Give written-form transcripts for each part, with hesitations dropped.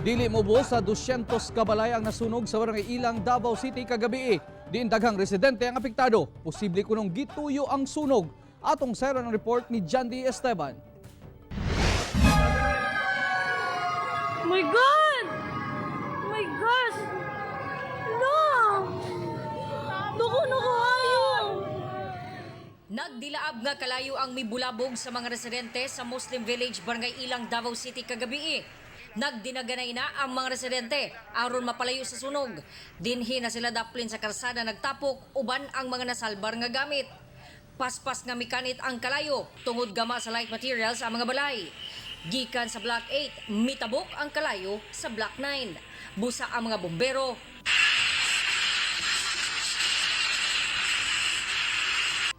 Dili mobuo sa 200 kabalay ang nasunog sa Barangay Ilang, Davao City kagabi. Diin daghang residente ang apektado. Posible kunong gituyo ang sunog. Atong sayran ang report ni Jandy Esteban. Oh my God! Oh my gosh! No! Duko na ko ayo! Nagdilaab nga kalayo ang mibulabog sa mga residente sa Muslim Village, Barangay Ilang, Davao City kagabi. Nagdinaganay na ang mga residente aron mapalayo sa sunog. Dinhi na sila daplin sa karsada nagtapok uban ang mga nasalbar nga gamit. Paspas nga mikanit ang kalayo tungod gama sa light materials ang mga balay. Gikan sa Block 8, mitabok ang kalayo sa Block 9. Busa ang mga bombero,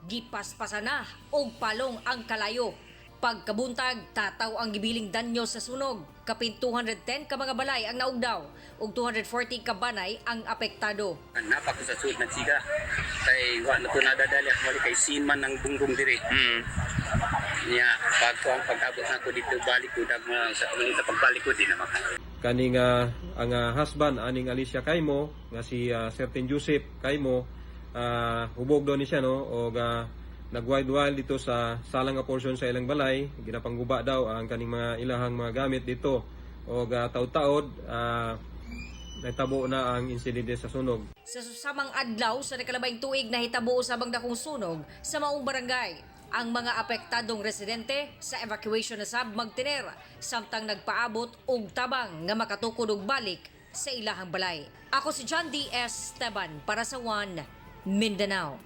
gipaspasan na og palong ang kalayo. Pagkabuntag, tataw ang gibiling danyo sa sunog. Kapin 210 ka mga balay ang naugdaw ug 240 ka banay ang apektado. Napa ko sa suod nagsiga. Kay wa na ko nadadali ako balik kay sin man ang bunggong diri. Niya pag ko ang pag-abot na ko dito balik ko dag mo sa ulit sa pagbalik ko di na maka. Kaning ang husband aning Alicia Kaimo nga si Certain Joseph Kaimo, hubog daw ni siya, no, og nagwild-wild dito sa salang nga portion sa ilang balay, ginapangguba daw ang kaning mga ilahang mga gamit dito og taud-taod nahitabo na ang insidente sa sunog. Sa susamang adlaw sa nakalabayng tuig, nahitabo usab ang dakong sunog sa maong barangay. Ang mga apektadong residente sa evacuation na sab magtiner samtang nagpaabot og tabang nga makatukod og balik sa ilahang balay. Ako si John D. S. Esteban para sa One Mindanao.